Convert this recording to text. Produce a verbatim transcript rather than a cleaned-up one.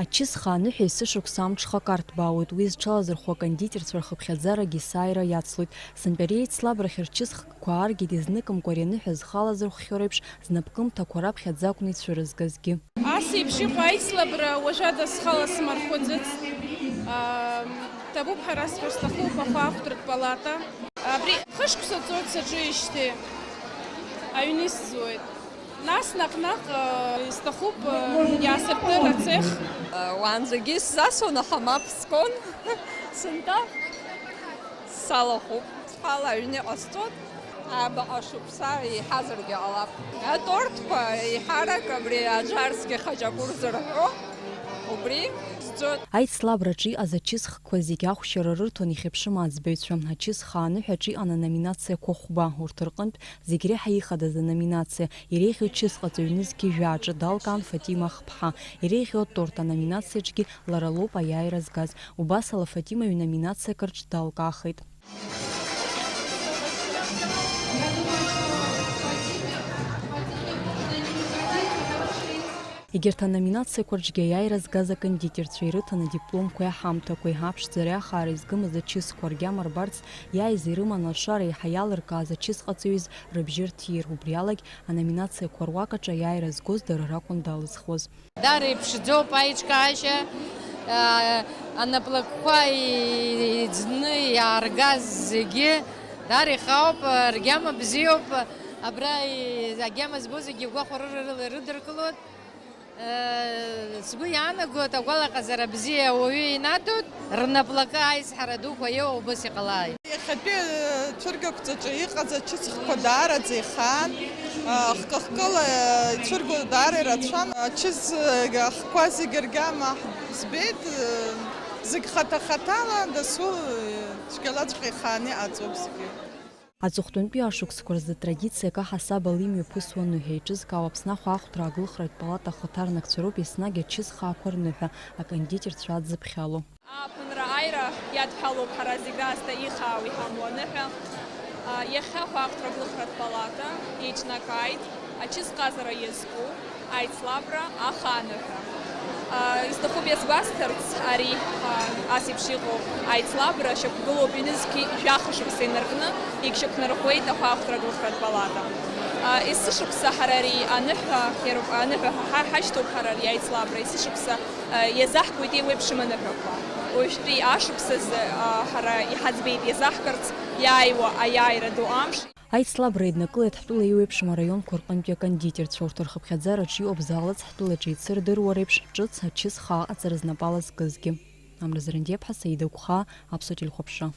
Ачысхаа аныҳәа есышықәса амҽхак арҭбаауеит, уи зҽалазырхәуа акондитерцәа рхыԥхьаӡарагьы есааира иацлоит. Сынтәа ари аицлабрахь рчысхкқәа ааргеит, изныкымкәа ари аныҳәа зхалазырхәхьоу реиԥш, знапкымҭақәа раԥхьаӡа акәны ицәырызгазгьы. Ас еиԥш иҟоу аицлабра уажәада схала смырхәыӡыцт. Ам, ҭабуп ҳәа расҳәар сҭахуп ахәаахәҭратә палата. Абри хышықәса ҵуеит саҿижьҭеи, аҩны исзуеит. Нас наҟ-наҟ, э, исҭахуп, э, иаасыртыр ацех. Уаанӡагьы исзасуан, аха мап скуан. Сынтәа салахәуп. Схала аҩны иҟасҵоит. Абаҟа шықәса еиҳазаргьы ҟалап. Атортқәа еиҳарак абри аџьарцгьы хаҷапур зырҳәо, убри сӡоит. Аицлабраҿы иҟаз ачысхқәа зегьы ахәшьара рырҭон ихьыԥшым аӡбаҩцәа. Ачысхаа аныҳәаҿы иҟан аноминациақәа хәба, урҭ рҟынтә зегь реиҳа ихадаз аноминациа, иреиӷьу чысҟаҵаҩ нызқьи жәаа аҿы далкаан Фатима Ахԥҳа, иреиӷьу аторт аноминациаҿгьы лара лоуп аиааира згаз. Убасала Фатима ҩ-номинациак рҿы далкаахеит. Егьырҭ аноминациақәа рҿгьы аиааира згаз акондитерцәа ирыҭан адипломқәеи аҳамҭақәеи, аԥшӡареи ахаареи згымыз ачысқәа, ргьама рбарц иааиз ирыман алшара еиҳа иалыркааз ачысҟаҵаҩыз рыбжьы рҭир, убри алагь аноминациақәа руак аҿы аиааира згоз дара ракәын далызхуаз. Даара иԥшӡоуп аиҿкаашьа, аа, анаплакқәа иӡны иааргаз зегьы даара ихаауп, ргьама бзиоуп, абра и-, агьама збо зегьы агәахәара ры-, ры-, рыдыркылоит. Сгәы иаанагоит, агәалаҟазара бзиа ауаҩы инаҭоит, рнаплакы аизҳара дуқәа иоуа убыс иҟалааит. Иахьатәи, э, цәыргақәҵаҿы иҟаз ачысхқәа даараӡа ихаан, э, хкы-хкыла, э, ицәырго даара ирацәан. Ачыс, э, ахқәа зегьы ргьама збеит, э, зегь хаҭа-хаҭала дасу, э, цәгьалаҵәҟьа ихааны иҟаҵоуп зегьы. Аҵыхәтәантәи ашықәсқәа рзы традициак аҳасабала имҩаԥысуа аныҳәа еиҿызкаау Аԥсны ахәаахәҭра аглыхратә палата ахаҭарнакцәа роуп еснагь ачысхаақәа рныҳәа акондитерцәа адзыԥхьало. Ааԥынра аира иадҳәалоуп ҳара зегь раасҭа ихаау иҳамоу аныҳәа. Иахьа ахәаахәҭра аглыхратә палата еиҿнакааит ачысҟазара иазку аицлабра ахаа аныҳәа. Исҭахуп иазгәасҭарц, ари ас еиԥш иҟоу аицлабра шьақәгылоуп ҩнызқьи жәаха шықәса инаркны, егьшьақәнарӷәӷәеит ахәаахәҭра аглыхратә палата. Есышықәса ҳара ари аныҳәа, аныҳәа ҳа-, ҳашьҭоуп ҳара ари аицлабра, есышықәса иазаҳкуеит еиуеиԥшым аныҳәақәа. Уажәтәи ашықәсазы, ҳара иҳаӡбеит иазаҳкырц иааиуа аиааира ду амш. Аицлабра еиднакылеит ҳтәыла еиуеиԥшым араионқәа рҟынтәи акондитерцәа, урҭ рхыԥхьаӡараҿы иҟоуп залаӡ ҳтәылаҿы ицырдыруа реиԥш ҿыц ачысхаа аҟаҵара знапала зкызгьы. Амра Зарандиаԥҳа, Саида Гәхаа, Аԥсуа телехәаԥшра.